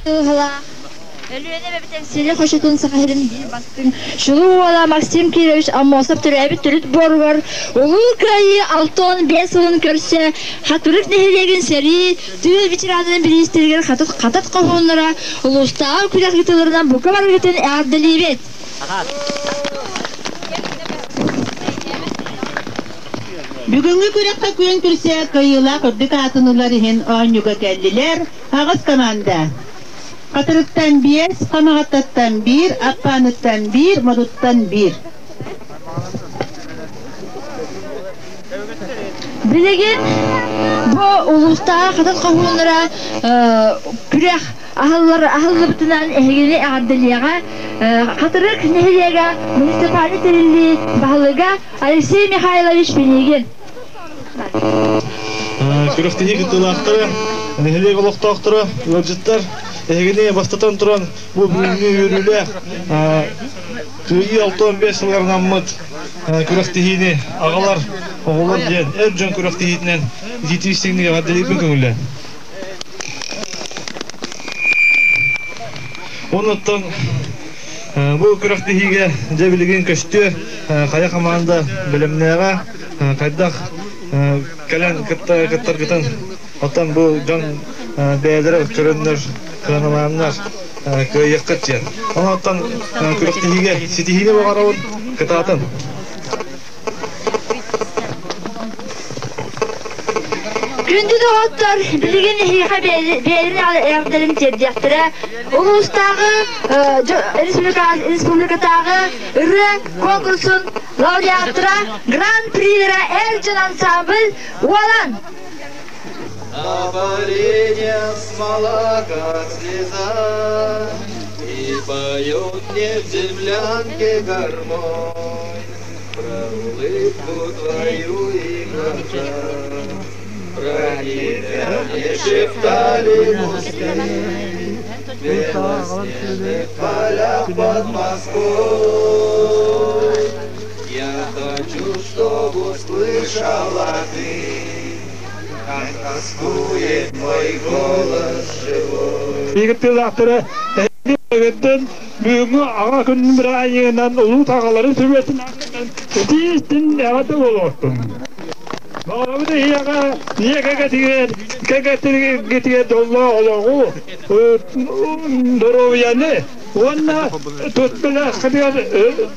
Туһалаах Өлүөнэ эбэтэр сири хочотун Саха сирин биир бастыҥ чулуу уола Максим Кирович Аммосов төрөөбүт төрүт буоругар Улуу Кыайыы 65 сылын көрсө Хатырык нэһилиэгин сэрии, тыыл ветеранын бириистэригэр хатат хоһууннара улуустааҕы күрэх ыытылларынан бука барыгытын эҕэрдэлиибит! Бүгүҥҥү күрэххэ күөн күрсэ кыайыылаах үрдүк аатын ылар иһин оонньууга кэллилэр аҕыс команда. Хатырыктан биэс, Хамаҕаттаттан биир, Аппааныттан биир, Модуттан биир. Билигин бу улуустааҕы хатат хоһууннара күрэх аһыллар аһыллыбытынан эһигини эҕэрдэлиэҕэ Хатырык нэһилиэгэ муниципальнай тэриллии баһылыга Алексей Михайлович Пинигин. Күрэхтэһии кыттыылаахтара, нэһилиэк олохтоохторо, ыалдьыттар, эһигини бастатан туран бу бүгүҥҥү үөрүүлээх Кыайыы 65 сылыгар анаммыт күрэхтэһиини аҕалар, оҕолор диэн эр дьон күрэхтэһиитинэн итии истиҥник эҕэрдэлиирбин көҥүллээн. Онуттан бу күрэхтэһиигэ дьэ билигин көстүө хайа хамаанда бэлэмнээҕэ, хайдах кэлэн кыттаргытын оттон бу дьон бэйэлэрэ көрөннөр, кыаналааннар кыайыаххыт диэн. Онуттан күрэхтэһиигэ ситиһиини баҕарабын, кытаатын! Күндү доҕоттор, билигин эһиэхэ бэйэлэрин эҕэрдэлэрин тиэрдиэхтэрэ. Улуустааҕы республикатааҕы ырыа конкурсун лауреаттара, гран-прилара эр дьон ансамбль Уолан! На поленьях смола, как слеза, И поет мне в землянке гармонь. Про улыбку твою и глаза, Про тебя мне шептали кусты, В белоснежных полях под Москвой. Я хочу, чтобы услышала ты, Как тоскует мой голос живой. Биир бүгүҥҥү аҕа күнүн бырааһынньыгынан улуу таҕаларын сүбэтин аннынан итии-истиҥ эҕэрдэ буолуохтун. Баҕарабыт эһиэхэ ийэ кэгэтигэр, кэгэтигэр дьоллоох олоҕу, доруобуйаны уонна тут бэлэххитигэр,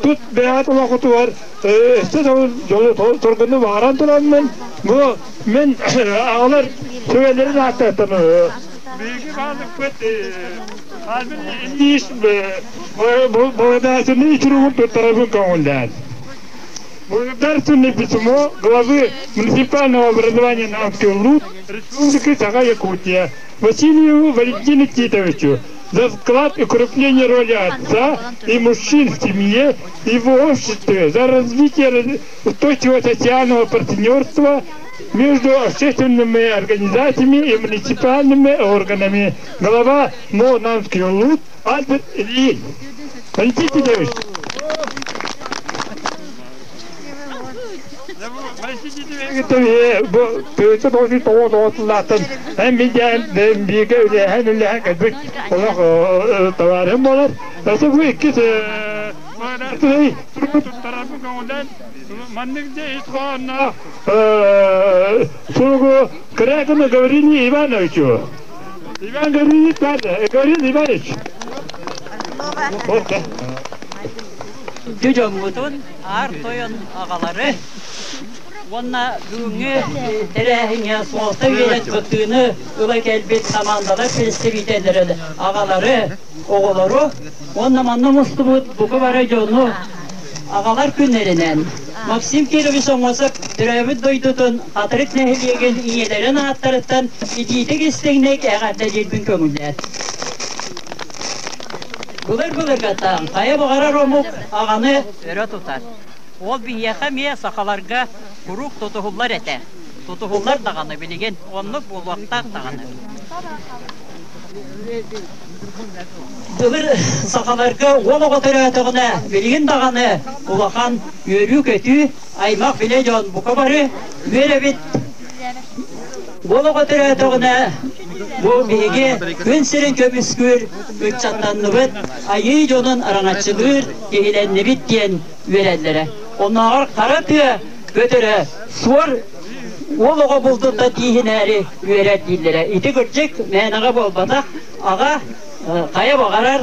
тут бэйэҕит олоххутугар өссө дьолу соргуну баҕаран тураммын, бу мин аҕалар сүбэлэрин ааттааттан Биһиги баалыкпыт Ильич благодарственный суругун туттарабын көҥүллээн. Благодарственное письмо главы муниципального образования Намский Улуус Республики Саха-Якутия Василию Валентину Титовичу за вклад и укрепление роли отца и мужчин в семье и в обществе, за развитие устойчивого социального партнерства между общественными организациями и муниципальными органами. Глава МО Намский Улуус Альберт Ильин. Валентин Титович. Бу тыытын оҕу тоҕо тоҕотулаатын эн мидиэн бииргэ үлэһэн үлэһэн кэлбит олох товарым болар. Өсө бу иккис туттарарбын көҥүллээн Маннык дьэ ис хоһоонноох суругу Крякину Гавриле Ивановичу. Иван Гаврилович, Гаврил Иванович. Күндү дьоммутун Аар Тойон аҕалары уонна бүгүҥҥү тэрээһиҥҥэ суолта биэрэн кыттыыны ыла кэлбит хамаандалар представителлэрин аҕалары, оҕолору уонна манна мустубут бука бары дьону Аҕалар күннэринэн Максим Кирович Оҥосов төрөөбүт дойдутун Хатырык нэһилиэгин ийэлэрин ааттарыттан итиитик-истиҥник эҕэрдэлиирбин көҥүллээт. Былыр-былыргаттан хайа баҕарар омук аҕаны өрө тутар. Ол биһиэхэ эмиэ сахаларга куруук тутуһуллар этэ. Тутуһуллар даҕаны билигин оннук буолуохтаах даҕаны. Былыр сахаларга уол оҕо төрөөтөҕүнэ, билигин даҕаны улахан үөрүү-көтүү, аймах билэ дьон бука бары үөрэбит. Уол оҕо төрөөтөҕүнэ, Бу биһиги күн сирин көмүскүүр ыччаттанныбыт, айыы дьонун араҥаччылыыр киһилэннибит диэн үөрэллэрэ. Оннооҕор хара тыа көтөрө суор уол оҕо булдуттан тииһинээри үөрэр дииллэрэ. Ити кырдьык мээнэҕэ буолбатах, аҕа хайа баҕарар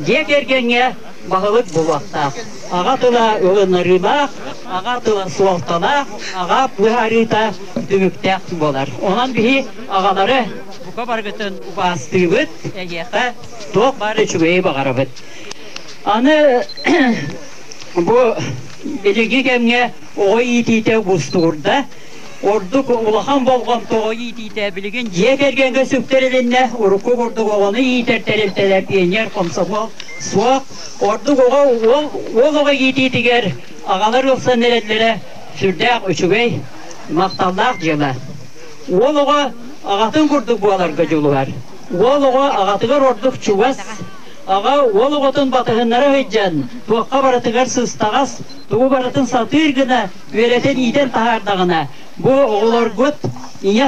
дьиэ кэргэҥҥэ баһылык буолуохтаах. Аҕа тыла ылыннарыылаах, аҕа тыла суолталаах, аҕа быһаарыыта түмүктээх буолар. Онон биһи аҕалары бука барыгытын убаастыыбыт, эйиэхэ туох баар үчүгэйи баҕарабыт. Аны бу билиҥҥи кэмҥэ оҕо иитиитэ уустугурда. Ордук улахан болҕомто оҕо иитиитэ билигин дьиэ кэргэҥҥэ сүктэрилиннэ. Урукку курдук оҕону иитэр тэрилтэлэр пионер, комсомол суох. Ордук оҕо уол, уол оҕо иитиитигэр аҕалар ылсан эрэллэрэ сүрдээх үчүгэй, махталлаах дьыала. Уол оҕо аҕатын курдук буоларга дьулуһар. Уол оҕо аҕатыгар ордук чугас, аҕа уол оҕотун батыһыннара сылдьан, туохха барытыгар сыстаҕас, тугу барытын сатыыр гына үөрэтэн иитэн таһаардаҕына, бу оҕолоргут ийэ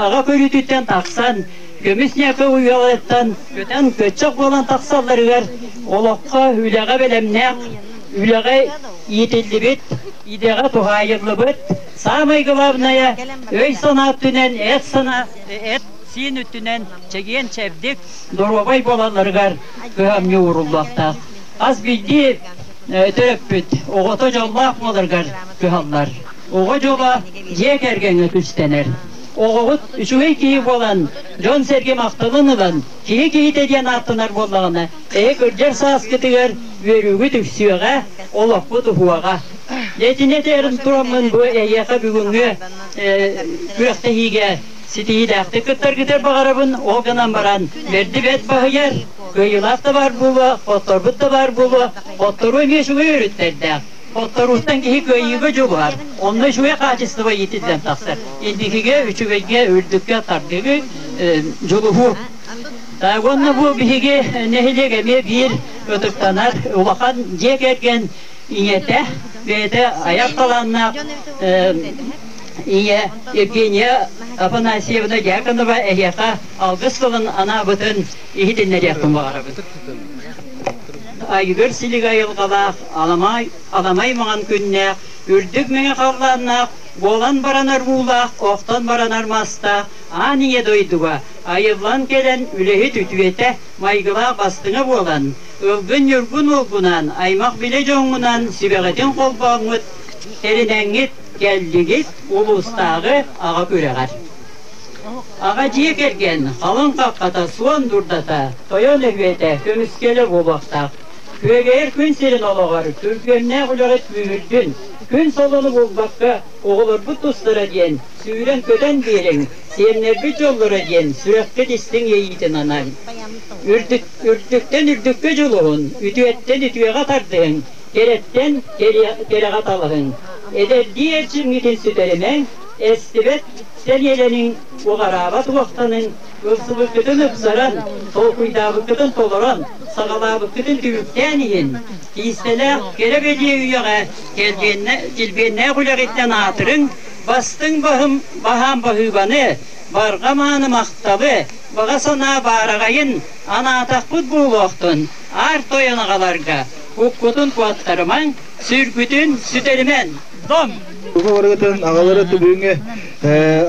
аҕа көрүүтүттэн тахсан, көмүс ньээкэ уйаларыттан көтөн көччөх буолан тахсалларыгар олоххо үлэҕэ бэлэмнээх, үлэҕэ иитиллибит, идэҕэ туһаайыллыбыт, саамай главное, өй-санаа өттүнэн, эт-санаа, эт-сиин өттүнэн чэгиэн-чэбдик, доруобай буолалларыгар кыһамньы ууруллуохтаах. Хас биирдии төрөппүт оҕото дьоллоох буоларыгар кыһаллар. Оҕо дьоло дьиэ кэргэҥҥэ түстэнэр. Оҕоҕут үчүгэй киһи буолан, дьон-сэргэ махталын ылан, киһи киһитэ диэн ааттанар буоллаҕына, эһи кырдьар сааскытыгар үөрүүгүт үксүөҕэ, олохпут уһуоҕа. Итини этэрин тураммын бу эйиэхэ бүгүҥҥү күрэхтэһиигэ ситиһиилээхтик кыттаргытыгар баҕарабын. Ол гынан баран, бэрди бэрт баһыйар, кыайыылаах да баар буолуо, хотторбут да баар буолуо, хотторуу эмиэ үчүгэй өрүттэрдээх. Хотторууттан киһи кыайыыга дьулуһар, онно үчүгэй хаачыстыба иитиллэн тахсар. Инникигэ, үчүгэйгэ, үрдүккэ тардыгы дьулуһуу. Уонна бу биһиги нэһилиэк эмиэ биир ытыктанар улахан дьиэ кэргэн ийэтэ, бэйэтэ айар талааннаах ийэ Евгения Афанасьевна Дьяконова эһиэхэ алгыс тылын анаабытын иһитиннэриэхпин баҕарабын. Айгыр силик айылҕалаах, аламай, аламай маҥан күннээх, үрдүк мэҥэ халлааннаах, буолан баранар уулаах, охтон баранар мастаах аан ийэ дойдуга айыллан кэлэн үлэһит үтүөтэ, майгылаах бастыҥа буолан, ылгын ньургун уолгунаан, аймах-билэ дьоҥҥунаан сүбэҕитин холбооҥҥут, тэринэҥҥит кэллигит улуустааҕы аҕа күрэҕэр. Аҕа дьиэ кэргэн халыҥ хаххата, суон дурдата, тойон өһүөтэ, көмүскэлэ буолуохтаах. Күөгэйэр күн сирин олоҕор күргүөмнээх үлэҕит күүһүрдүн, күн солону булбакка оҕолорбут тустара диэн сүүрэн-көтөн биэриҥ, сиэннэрбит дьоллоро диэн сүрэххит истиҥ иэйиитин анаан. Үрдүктэн үрдүккэ дьулуһун, үтүөттэн үтүөҕэ тардыһыҥ, кэрэттэн кэрэҕэ талаһыҥ. Эдэрдии эрчимҥитин сүтэримэҥ, эстибэт сэниэлэниҥ, уҕараабат уохтаныҥ, ылсыбыккытын ыпсаран, толкуйдаабыккытын толорон, саҕалаабыккытын түмүктээн иһин, киистэлээх кэрэ бэлиэ үйэҕэ килбиэннээх үлэҕиттэн аатырыҥ, бастыҥ баһым баһаам баһыыбаны, барҕа мааны махталы, баҕа санаа баараҕайын анаатахпыт буолуохтун, аар тойон аҕаларга уккутун куоттарымаҥ, сүргүтүн сүтэримэн. Дом! Туга барыгытын аҕалары бүгүҥҥү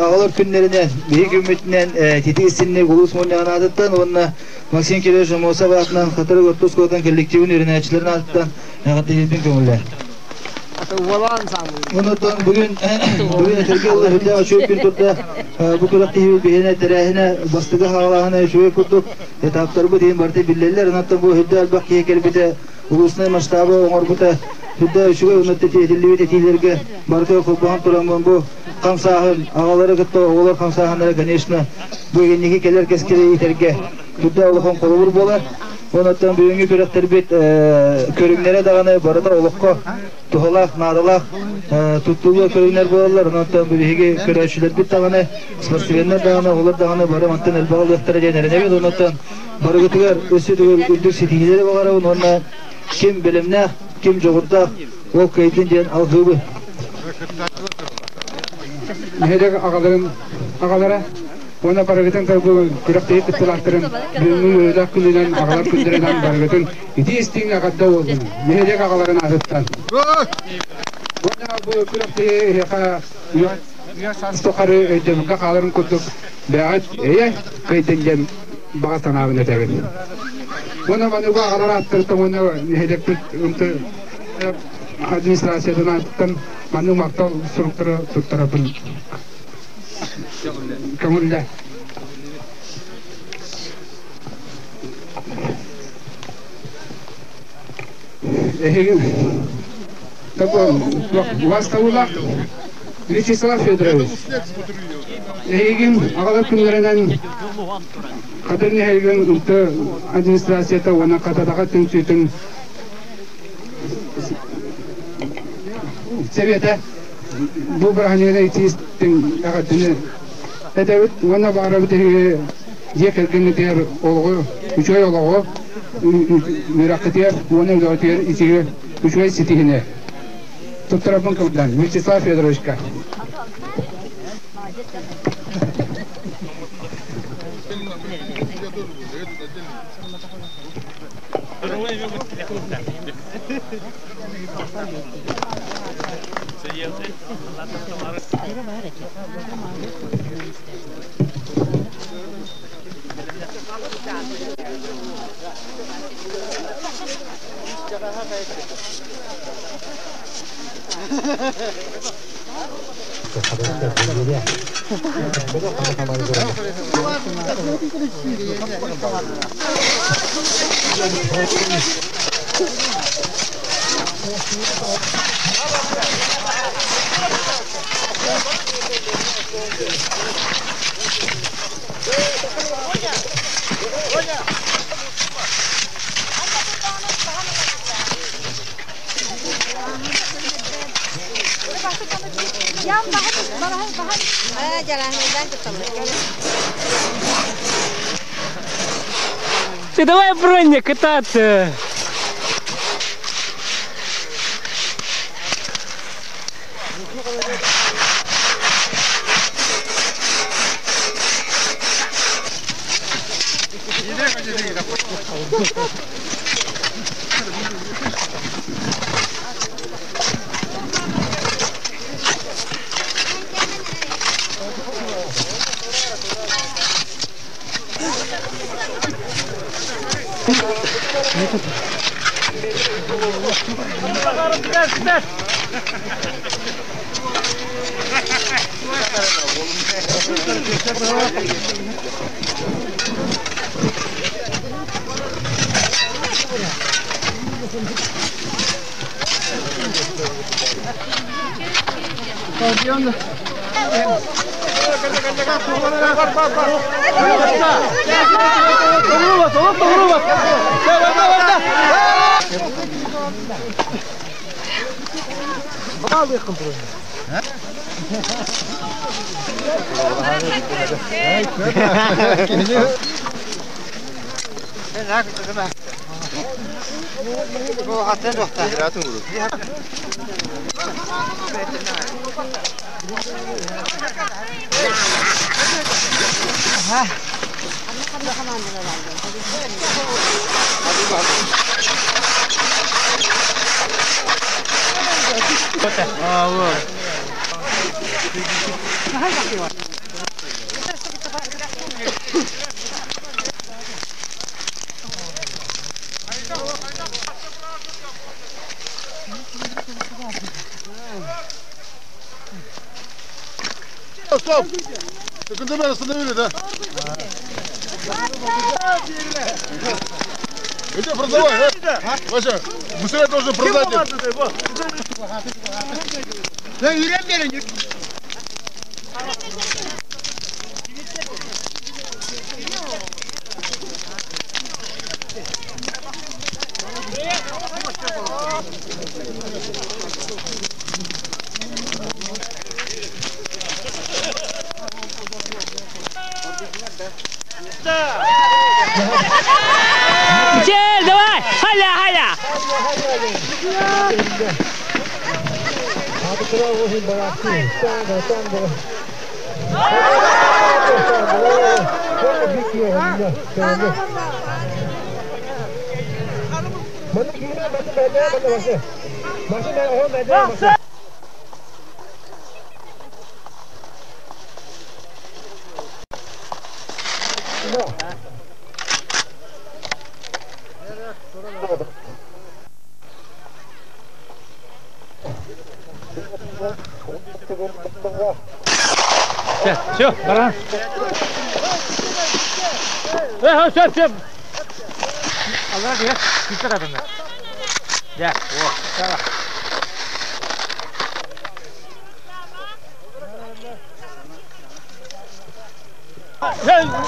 аҕалар күннэринэн биһиги күммүтүнэн титик истинник улуус мунньаҕын аатыттан уонна Максим Кириллович Аммосов аатынан Хатырык орто оскуолатын коллективын үөрэнээччилэрин аатыттан эҕэрдэлиирбин көҥүллээн. Онтон бүгүн бүгүн этэргэ дылы үрдээх үчүгэй күн турда. Бу күрэхтэһиибит биһиэнэ тэрээһинэ бастакы хаалааһына үчүгэй курдук этаптарбыт иһин барыта биллэллэр. Онтон бу үрдээх элбэх киһи кэлбитэ улуусунай масштаба оҥорбута сүрдээх үчүгэй уонна этиллибит этиилэргэ барыта холбоһон тураммын бу хамсааһын аҕалары кытта оҕолор хамсааһыннара конечно бу инники кэлэр кэскили иитэргэ сүрдээх улахан холобур буолар. Онон бүгүҥҥү күрэхтэрбит көрүҥнэрэ даҕаны барыта олоххо туһалаах, наадалаах туттуллар көрүҥнэр буолаллар. Онон биһиги көрөөччүлэрбит даҕаны, спортсменнар даҕаны, оҕолор даҕаны бары мантан элбэх ылыахтара диэн эрэнэбит. Онон барыгытыгар өссө төгүл үрдүк ситиһиилэри баҕарабын уонна ким бэлэмнээх, ким дьоҕурдаах ол кыайдын диэн алгыыбын. Нэһилиэк аҕаларын аҕалара. Уонна барыгытын бу күрэхтэһии кыттыылаахтарын бүгүҥҥү үөрүүлээх күнүнэн, аҕалар күннэринэн барыгытын итии истиҥ эҕэрдэ буоллун, нэһилиэк аҕаларын аатыттан. Уонна бу күрэхтэһии эһиэхэ үйэ саас тухары өйдөбүлгэ хааларын курдук бэйэҕит эйэ кыайдын диэн баҕа санаабын этэбин. Уонна маннык аҕалар ааттарыттан уонна нэһилиэкпит администрациятын аатыттан маннык махтал суруктары туттарабын. Көҥүллэ. Эһиги Убастабылаах Вячеслав Федорович, эһигин аҕалар күннэринэн Хатыр нэһилиэгин ылты администрацията уонна Хататаха түмсүүтүн сэбиэтэ бу бырааһынньыгынан итиистин эҕэрдэни этэбит уонна баҕарабыт эһиги дьиэ кэргэҥҥитигэр олоҕу үчүгэй олоҕу үөрэххитигэр уонна үлэҕитигэр итиги үчүгэй ситиһини туттарарбын кылдан Вячеслав Федоровичка. Ты давай, броня, кататься! Стоп! Секундомер остановили, да? Иди продавай, а? Вася, быстрее должен продать. Мичел, давай! Халя, халя! Все, баран. Все, все. Алла дия, китер адына. Я, о, сара.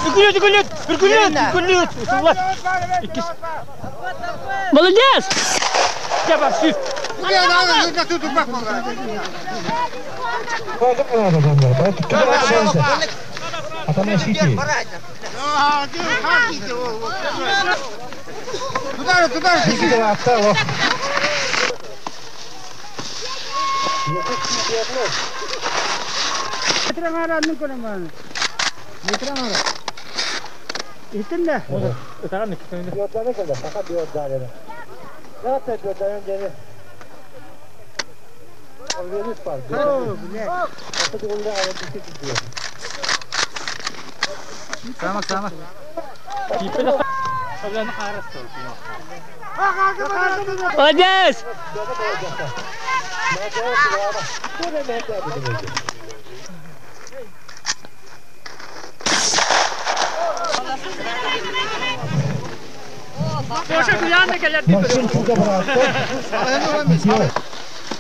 Үкүлөт, үкүлөт, үкүлөт, үкүлөт. Молодец! Я басып. Туда, туда. Молодец! Максим Кука быраатта.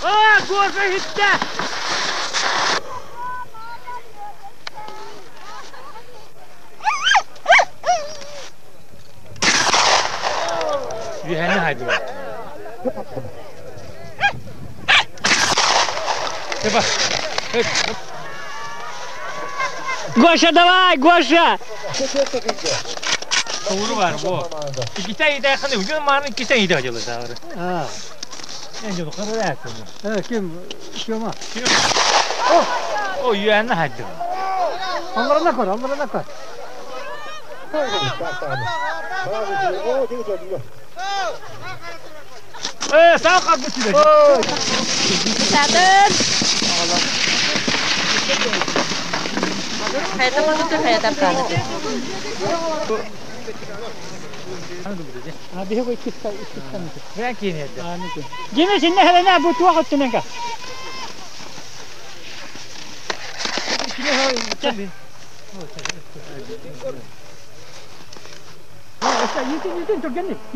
А, Гоша хитте! Юхәне хайды. Гоша, давай, Гоша! Doğru var bu. İki tane de yakın değil. Marın iki tane de acılı sağır. Ha. En çok kadar yakın. Evet, kim? Kim? O yüğenli hadi. Onlara ne koy? Onlara ne koy? Sağ kalk bu çile. Садыр! Ben kiyiniydi. Yine şimdi hele ne bu tuğ attın enka.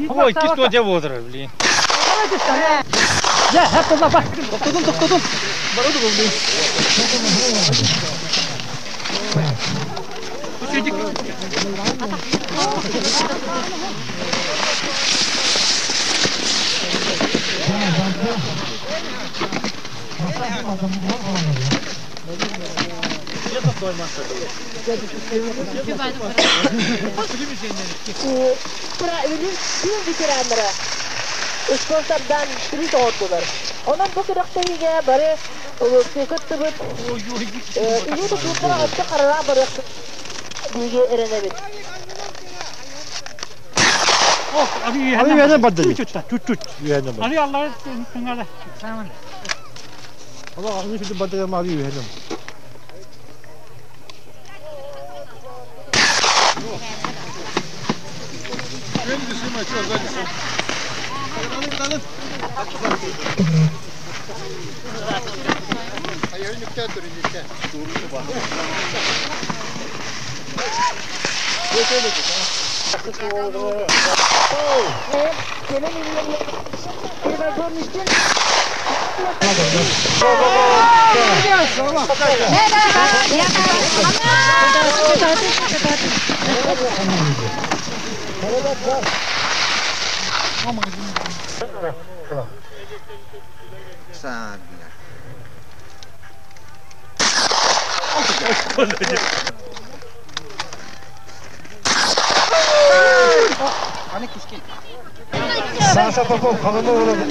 Ой, кисто дя бодыр, блин. Ya hep de bak. Toktodum, toktodum. Бароду блин. Tüm veteranlara sponsordan kriz oldular. Onun bu kırıktayıga barı kıttı iyi de tutlara attı karara barı diye erenebit. Abi yerden baddı. Tut tut yerden baddı. Abi Allah'ın sınırda. Allah ağzını şimdi baddı ama abi yerden. Саша Попов қалымы болады.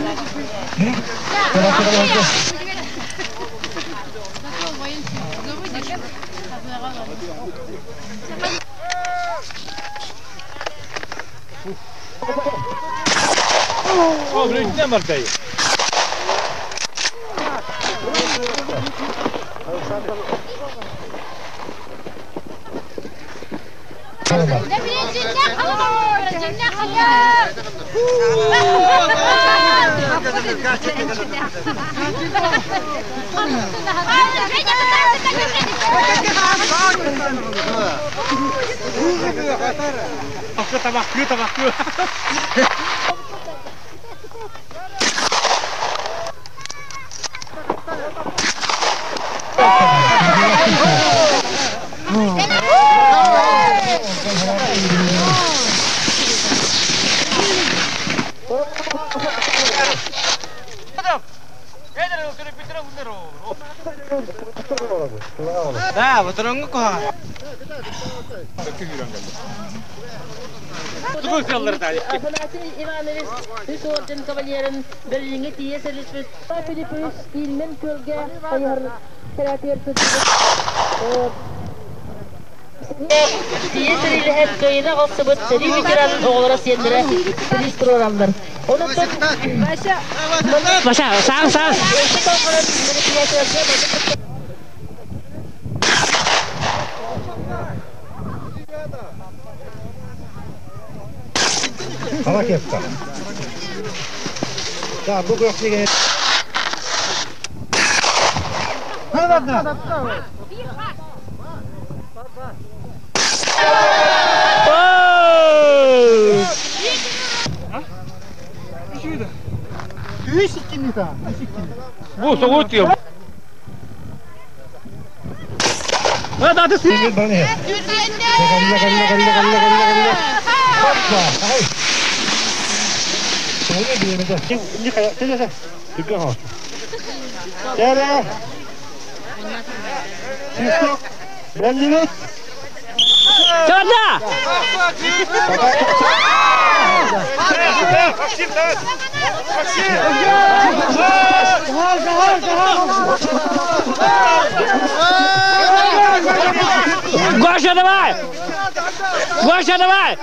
Афанасий Иванович үс орден кавалерын Берлиҥҥэ тиийэ сэлиспит Филиппович Ильмен күөлгэ хайыһар кэрээтигэр сылдьыбыт тиийэ сэриилэһэн кыайыыны аҕалсыбыт сэрии ветеранын оҕолоро сиэннэрэ сэлиис туруораллар. Онон Маша, саҥ саҥ. мероприятиеларга Хала кепка. Да, бу күрэхтэһиигэ Бу соҕут Кэллэ, кэллэ, кэллэ, кэллэ, кэллэ, кэллэ. Хоппа, ай. Тоҕо биэмэтэ? Түргэн хоос. Кэлэ. Свисток. Бэллибит. Чорда! Гоша, давай! Гоша, давай!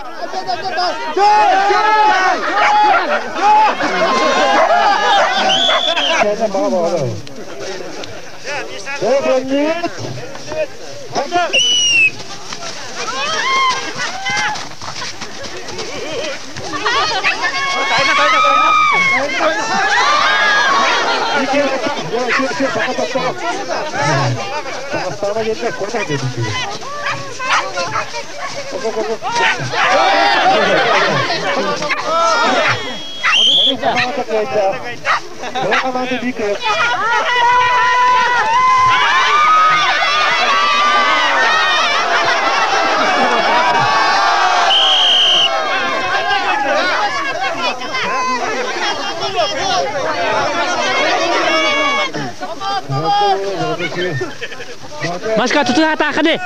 Машка, тутуна тааханы!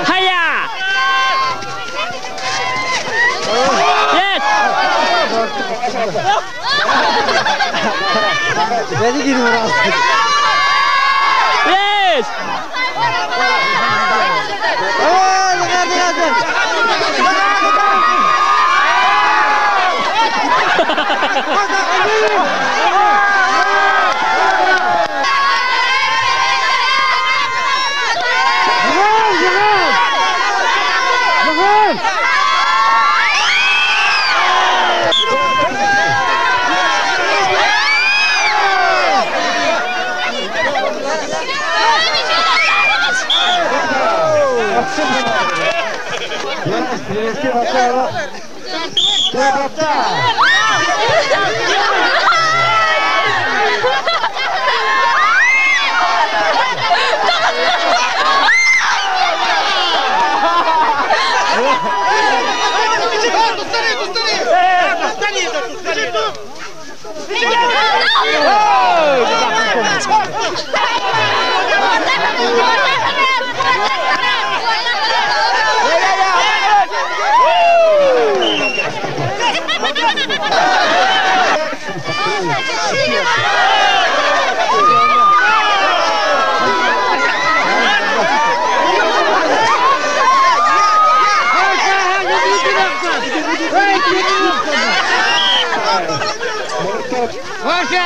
Хая! Yes! Yes! Вася!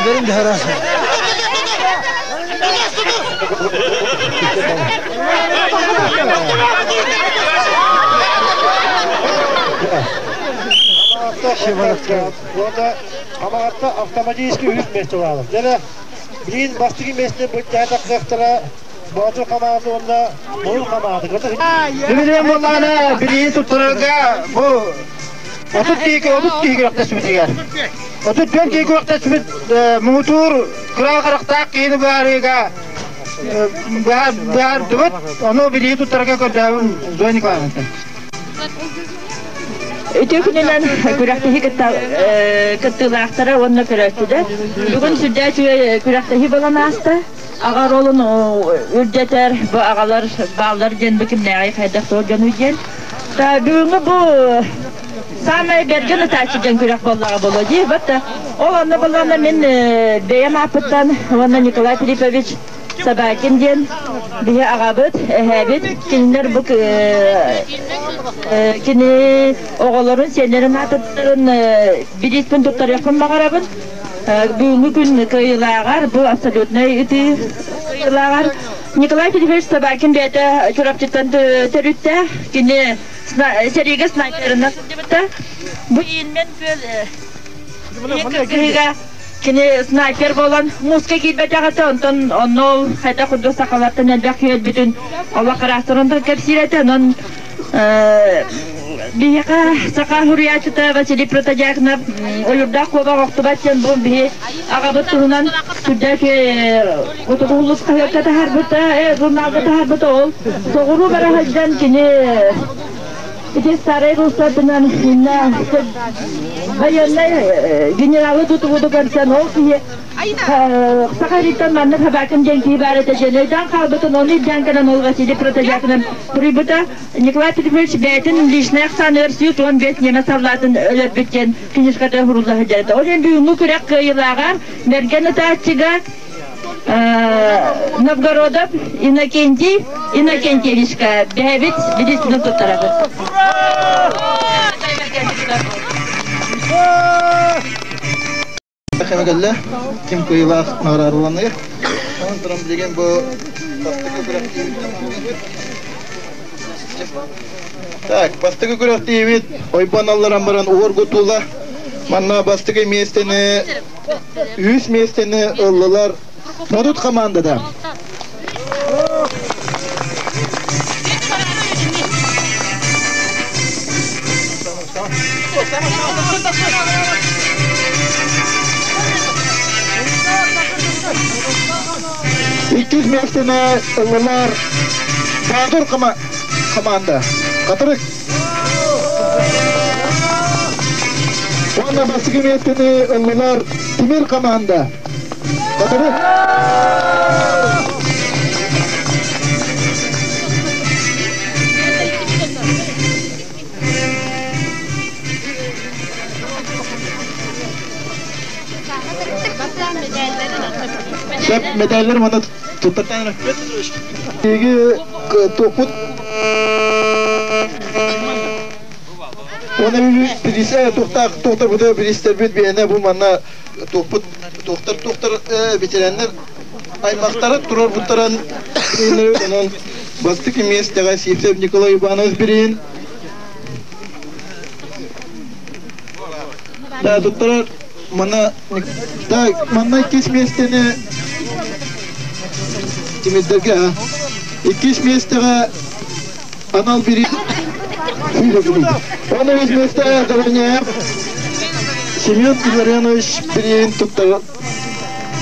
Benim de herhalde. Burada Хамаҕатта автоматически үс миэстэ баалар. Дьэ, билигин бастакы миэстэни быттаһа тахсыахтара Боотур хамаанда уонна Муҥур хамаанда. Билигин буоллаҕына билигин туттарарга бу 30 киһи 30 киһи күрэхтэспитигэр 34 киһи күрэхтэспит муҥутуур кыра харахтаах киһини быһаарыыга быһаардыбыт. Ону билигин туттарарга көрдөөбүн Зоя Николаевнаттан. Үтүө күнүнэн күрэхтэһии кыттыылаахтара уонна көрөөччүлэр. Бүгүн сүрдээх үчүгэй күрэхтэһии буолан ааста. Аҕа оруолун үрдэтэр, бу аҕалар бааллар диэн бу кимнээҕий хайдах туох дьонуй диэн. Бүгүҥҥү бу саамай бэргэн ытааччы диэн күрэх буоллаҕа буолуо дии. Бата ол онно буоллаҕына мин бэйэм ааппыттан уонна Николай Филиппович Собакин диэн биһи аҕабыт, эһээбит, кинилэр бу кини оҕолорун, сиэннэрин аатыттарын бирииспин туттарыахпын баҕарабын. Бүгүҥҥү күн кыайыылааҕар, бу абсолютнай ытыы кыайыылааҕар Николай Филиппович Собакин бэйэтэ Чурапчыттан төрүттээх, кини сэриигэ снайперынан сылдьыбыта. Бу Иинмен күөл кыргыһыыга кини снайпер буолан мууска киирбэтэх этэ, онтон онно ол хайдах курдук сахалартан элбэх киһи өлбүтүн олох ыраахтан онтон кэпсиир этэ. Онон биһиэхэ саха суруйааччыта Василий Протодьяконов Ойурдаах куобах охтубат диэн бу биһи аҕабыт туһунан сүрдээх утугуллус хаһыакка таһаарбыта, журналга таһаарбыта ол соҕуруу бара сылдьан кини Ити старай рустарынан инна военный генералы тутугуду көрсөн ол киһи Сахариттан маннык Хабакин диэн киһи баар этэ диэн өйдөөн хаалбытын ону илдьэн кэлэн ол Василий Протодьяконов суруйбута. Николай Петрович бэйэтин личный ахсааныгар 115 немец саллаатын өлөрбүт диэн книжката сурулла сылдьар этэ. Ол иһин бүгүҥҥү күрэх кыайыылааҕар Мэргэн ытааччыга Новгородов Иннокентий Иннокентьевичка бэйэбит билиитинэн туттарабыт. Кэллэ, ким кыйылаах наҕараадаланыыр. Онон туран билигин бу бастакы күрэхтиибит. Так, бастакы күрэхтиибит ойбон алларан баран уоргутуула. Манна бастакы миэстэни үс миэстэни ыллылар Модут командада. Иккис миэстэни ыллылар Баатыр команда. Хатырык. Уонна бастакы миэстэни ыллылар Тимир команда. Хатырык. Сөп медаллар мана туттартан Теги топут Оны билисе тухтар тухтар бу билистербит биэне бу манна топпут тухтар тухтар ветераннар аймактары турар буттаран онон бастык местеге Сивцев Николай Иванович бирин Да, туттарар мана да манна иккис миэстэни Тимирдерге иккис миэстэҕэ анал бири Оны үс миэстэҕэ Дороняев Семен Илларионович бириин туттарар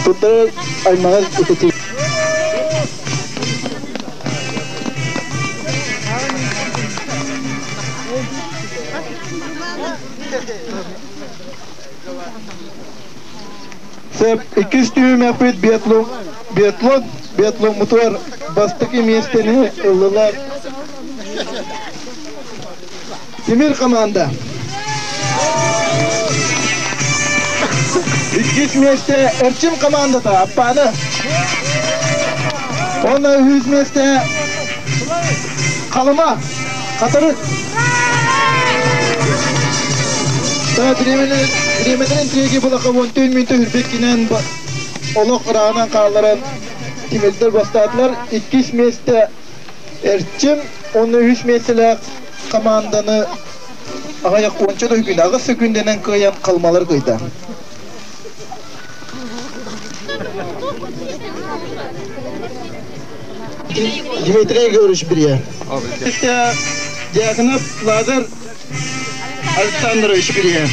туттарар аймаҕар итити Сөп, иккис түһүмэхпит биатлон, биатлон, биатломмутугар бастакы миэстэни ыллылар. Тимир команда. Иккис миэстэ Эрчим командата, Аппааны. Онно үһүс миэстэ Халыма, Хатырык. Бириэмэлэрин тиэги булаха 14 мүнтө үрбеккинен олох ырааҕынан хаалларан тимирдэр бастаатылар. Иккис миэстэ Эрчим, онно үһүс миэстэлээх команданы аҕыйах уонча да күн, аҕыс секүндэнэн кыайан халымалар кыйда. Дмитрий Егорович Брия. Дьяконов Лазарь Александрович Брия.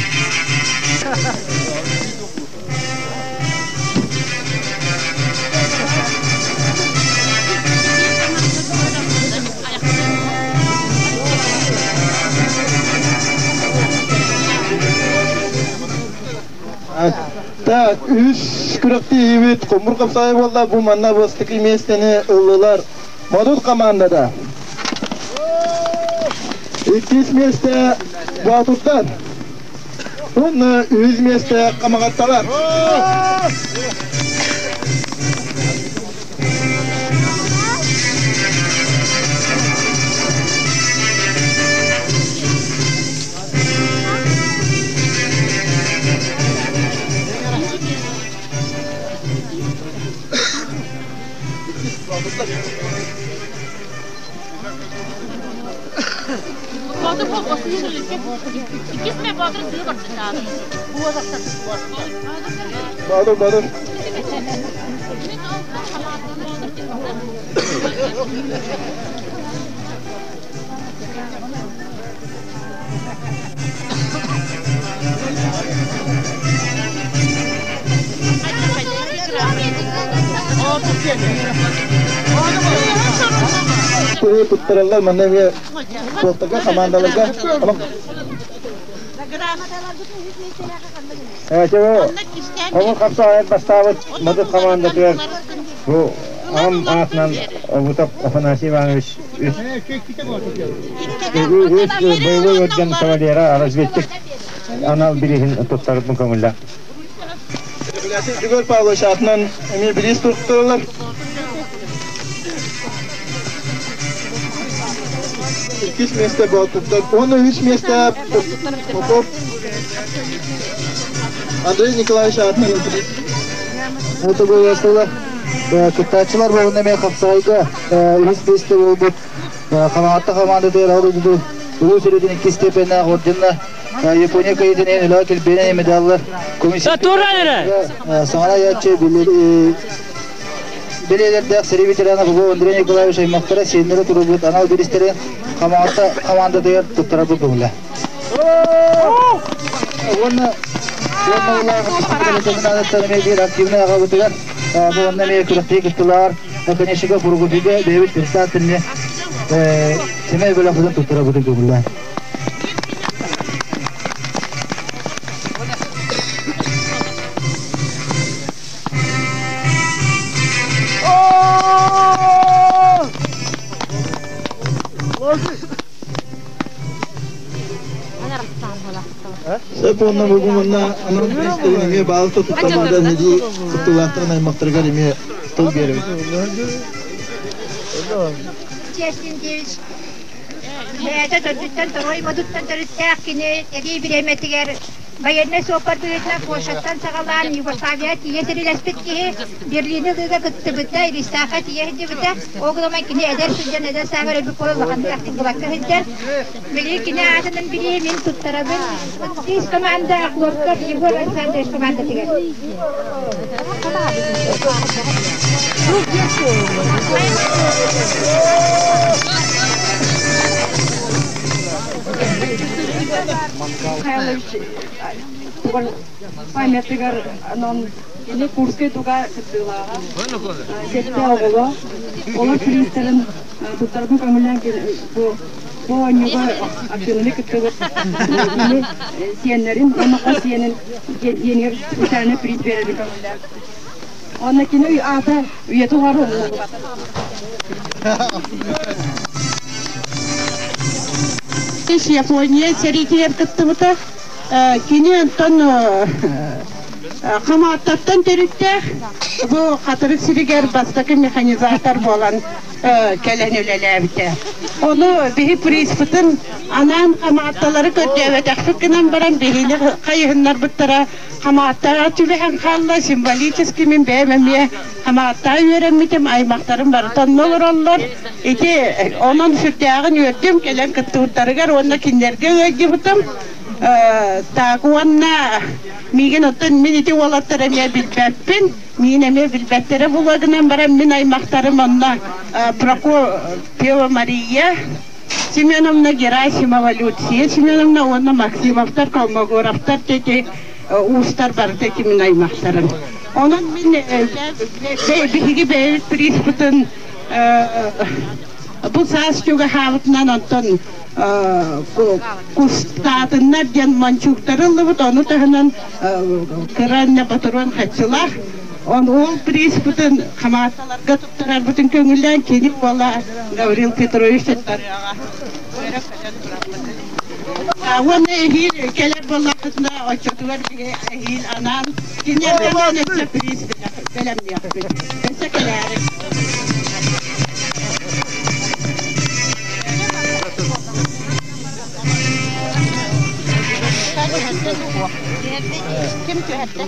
Так, үс күрэхтиибит хомур хапсаайы буолла бу манна бастакы миэстэни ыллылар Модут командада. Иккис миэстэ Боотурдар. Уонна үһүс миэстэ Хамаҕатталар. Баатыр, Баатыр. Туттараллар манна эмиэ суоттарга командаларга Хомур хапсаҕайын бастаабыт Модут командатыгар бу аҕам аатынан Обутов Афанасий Иванович үс үс боевой орден кавалера разведчик анал бирииһин туттарбын көҥүллээх. Егор Павлович аатынан эмиэ бириис туттараллар. Иккис миэстэ Боотурдар уонна үс миэстэ Попов Андрей Николаевич аатынан бириис. Мотогоясылар кыттааччылар буолунна эмиэ хапсаҕайга үһүс миэстэ буолбут Хамаҕатта хамаандатыгар Аҕа Улуу сиритин иккис степеннээх орденна Япония кыйытын үлэҕэ килбиэнэ медаллар саҥара айааччы билиэлэрдээх сэрии ветерана Попов Андрей Николаевич аймахтара сиэннэрэ турубут анал биристэрин хамаҕатта хамаандатыгар туттарарбыт көҥүлэ. Уонна уонна улахан эмиэ биир активнай аҕабытыгар бу онно эмиэ күрэхтэһии кыттылар. Наконечника Прокопийга бэйэбит кыртаат эмиэ сэмэй бөлөхпүтүн туттарабытын көҥүллээн. Сөп уонна бүгүн манна анал бириистэрин эмиэ баалы туттармада нэдии кыттыылаахтарын аймахтарыгар эмиэ тыл биэрэбит. Честинтевич бэйэтэ төрдүттэн Торуой Модуттан төрүттээх кини сэрии бириэмэтигэр байыаннай суоппар быһыытынан Польшаттан саҕалаан Югославия тиийэ сирилэспит киһи Берлини ылыыга кыттыбыта, Иристаахха тиийэ сылдьыбыта. Ол гынан кини эдэр сылдьан эдэр сааһыгар өлбүт буолан улаханнык ахтыллыбакка сылдьар. Билигин кини аатынан билии мин туттарабын. Иккис команда Охлопков Егор Александрович командатыгар. Михайлович памятыгар анан кини Курскай дуга кыттыылааҕа, сэттэ оҕоло, олор приистарын туттарбын көҥүллээн бу бу оонньууга актыыбынай кыттыбыт кини сиэннэрин уонна хос сиэнин диэнигэр специальный приз биэрэрин көҥүллээн. Онно кини аата үйэ тухары умнуллубата. Япония сэриитигэр кыттыбыта. Кини онтон Хамааттаттан төрүттээх бу Хатырык сиригэр бастакы механизатор буолан кэлэн үлэлээбитэ. Ону биһи призпытын анаан хамаатталары көрдөөбөтөхпүт гынан баран биһини хайыһыннарбыттара хамааттаҕа түбэһэн хаалла. Символически мин бэйэм эмиэ хамааттаҕа үөрэммитим, аймахтарым барыта онно олороллор. Ити онон сүрдээҕин үөрдүм кэлэн кыттыбыттарыгар уонна кинилэргэ ыалдьыбытым. Так уонна миигин оттон мин ити уолаттар эмиэ билбэппин. Миин эмиэ билбэттэрэ буолуо гынан баран мин аймахтарым онно Прокопьева Мария Семеновна Герасимова Люция Семеновна уонна Максимовтар, Колмогоровтар дети уустар барыта ити мин аймахтарым. Онон мин биһиги бэйэбит приспытын бу саас чугаһаабытынан онтон кустаатыннар диэн мончууктары ыллыбыт, ону таһынан кыра иннэ ботуруон хаччылаах. Он ол приспытын хамааталарга туттарарбытын көҥүллээн кини уола Гаврил Петрович туттарыаҕа. Үөрэ-көтөн тураммыт. Уонна эһиил кэлэр буоллахпытына, оччотугар биһи эһиил анаан киниэхэ анаан өссө приз бэлэмниэхпит. Өссө кэлээри. Ким түһэрдэ?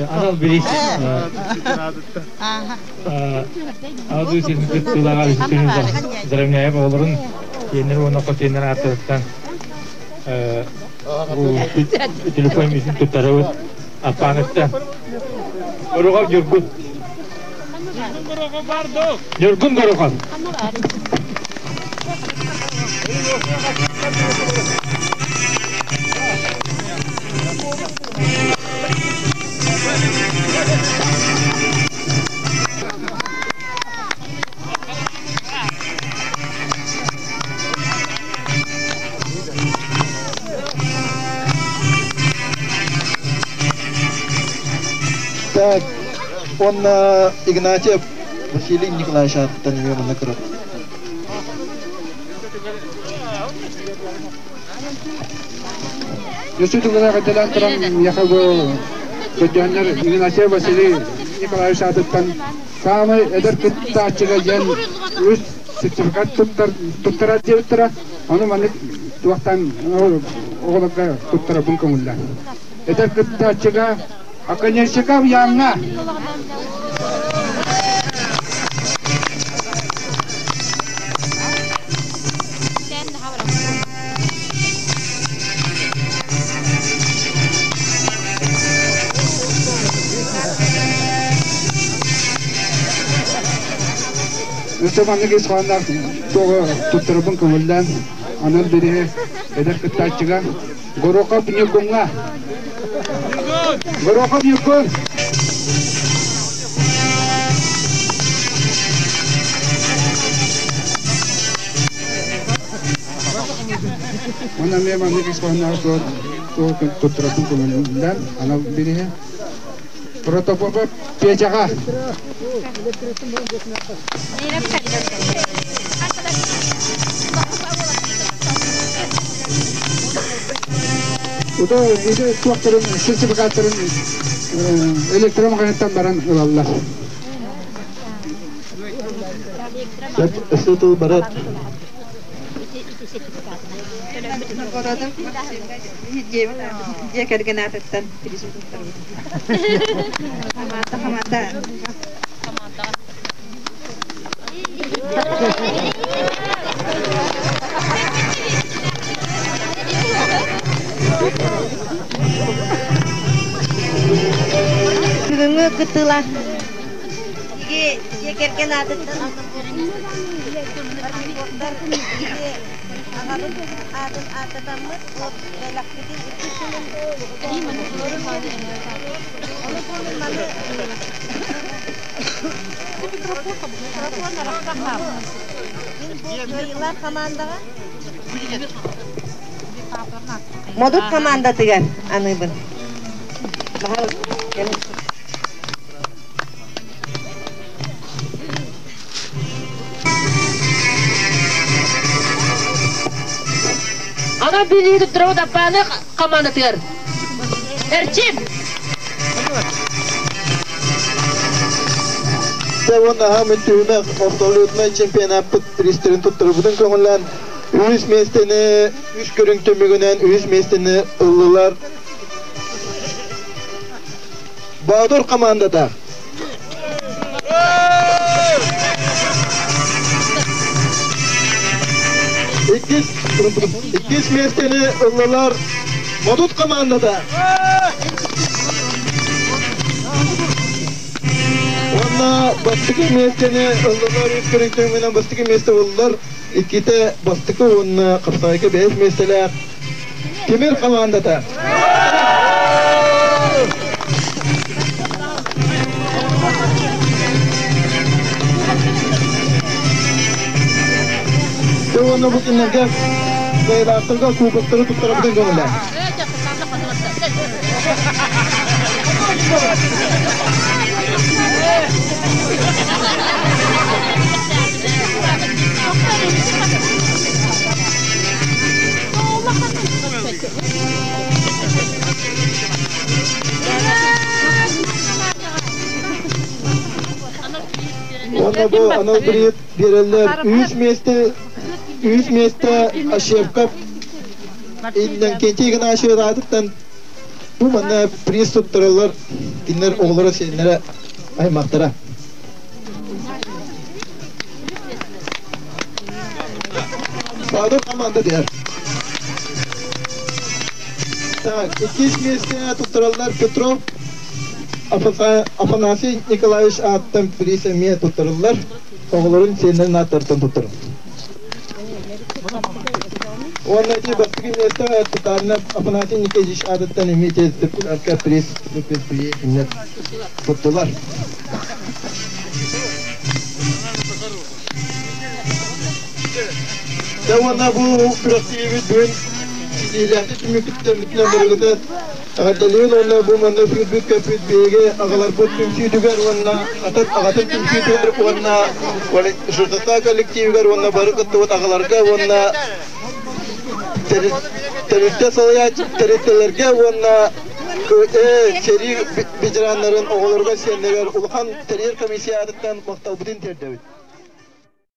Анал бириис Аҕа сирин кыттыылааҕа Заровняев оҕолорун тиэннэр уонна хос тиэннэр ааттарыттан бу телефон миисин туттарабыт Аппаанытта Горохов Ньургун Ньургун Горохов Так, уонна Игнатьев Василий Николаевич ааттан эмиэ манна кырат. Өссө тылына кэлэн туран миэхэ бу көрдөһөннөр Игнатьев Василий Николаевич аатыттан саамай эдэр кыттааччыга диэн үс сертификат туттарар диэбиттэрэ. Ону маннык туохтан оҕолорго туттарабын көҥүллээн. Эдэр кыттааччыга Оконешников Яҥҥа. Өссө маннык ис хоһоонноох туоҕу туттарабын көҥүллээн, анал бириһи эдэр кыттааччыга Горохов Ньургуҥҥа. Горохов Ньургун! Онно эмиэ маннык ис хоһоонноох суол туттарарбын көҥүллээн анал бирииһи. Протопопов Петяҕа. Ото ити туохтарын сертификаттарын электромаҕаһыттан баран ылаллар. Өссө тыл барат. Дьиэ кэргэн аатыттан Хамаанда, хамаанда. Бүгүҥҥү кыттыылаах дьиэ кэргэн аатыттан аҕабыт аатын ааттатаммыт бэлэхпитин иккис сылын Модут командатыгар аныыбын. Ана билии туттарабыт Аппааны командатыгар. Эрчим! Уонна аһаамын түһүмэх абсолютнай чемпионаппыт призтерин туттарбытын көҥүллээн үһүс миэстэни үс көрүҥ түмүгүнэн үһүс миэстэни ыллылар Боотур командата. Иккис, иккис миэстэни ыллылар Модут командата. Уонна бастакы миэстэни ыллылар үс көрүҥ түмүгүнэн бастакы миэстэ ыллылар. Иккитэ бастакы уонна хапсаҕайга бэһис миэстэлээх Тимир командата. Дьэ уонна бу күннэргэ кыайыылаахтарга кубоктары туттарабытын көҥүллээн. Уонна бу анал бириит биэрэллэр үс миэстэ үс миэстэ Ощепков Иннокентий Игнатьев аатыттан бу манна приз туттараллар кинилэр оҕолоро сиэннэрэ аймахтара. Баадыр команда диэр. Так, иккис миэстэҕэ туттараллар Петров Афанасий Николаевич ааттан приз эмиэ туттарыллар. Оҕолорун сиэннэрин ааттарыттан туттарар. Уонна ити бастакы миэстэҕэ Тутанов Афанасий Никитич аатыттан эмиэ тиэрдиппит приз кинилэр туттулар. Дьэ уонна бу күрэхтэһиибит бүгүн ситиһиилээхтик түмүктэммитинэн барыгыта эҕэрдэлиибин уонна бу манна сүүрбүт-көппүт биһиги аҕаларбыт түмсүүтүгэр уонна атын аҕатын түмсүүтүгэр уонна ЖТТ коллективигэр уонна бары кыттыбыт аҕаларга уонна тэрилтэ салайааччы тэрилтэлэргэ уонна сэрии ветераннарын оҕолоругар сиэннэригэр улахан тэрийэр комиссия аатыттан махталбытын тиэрдэбит.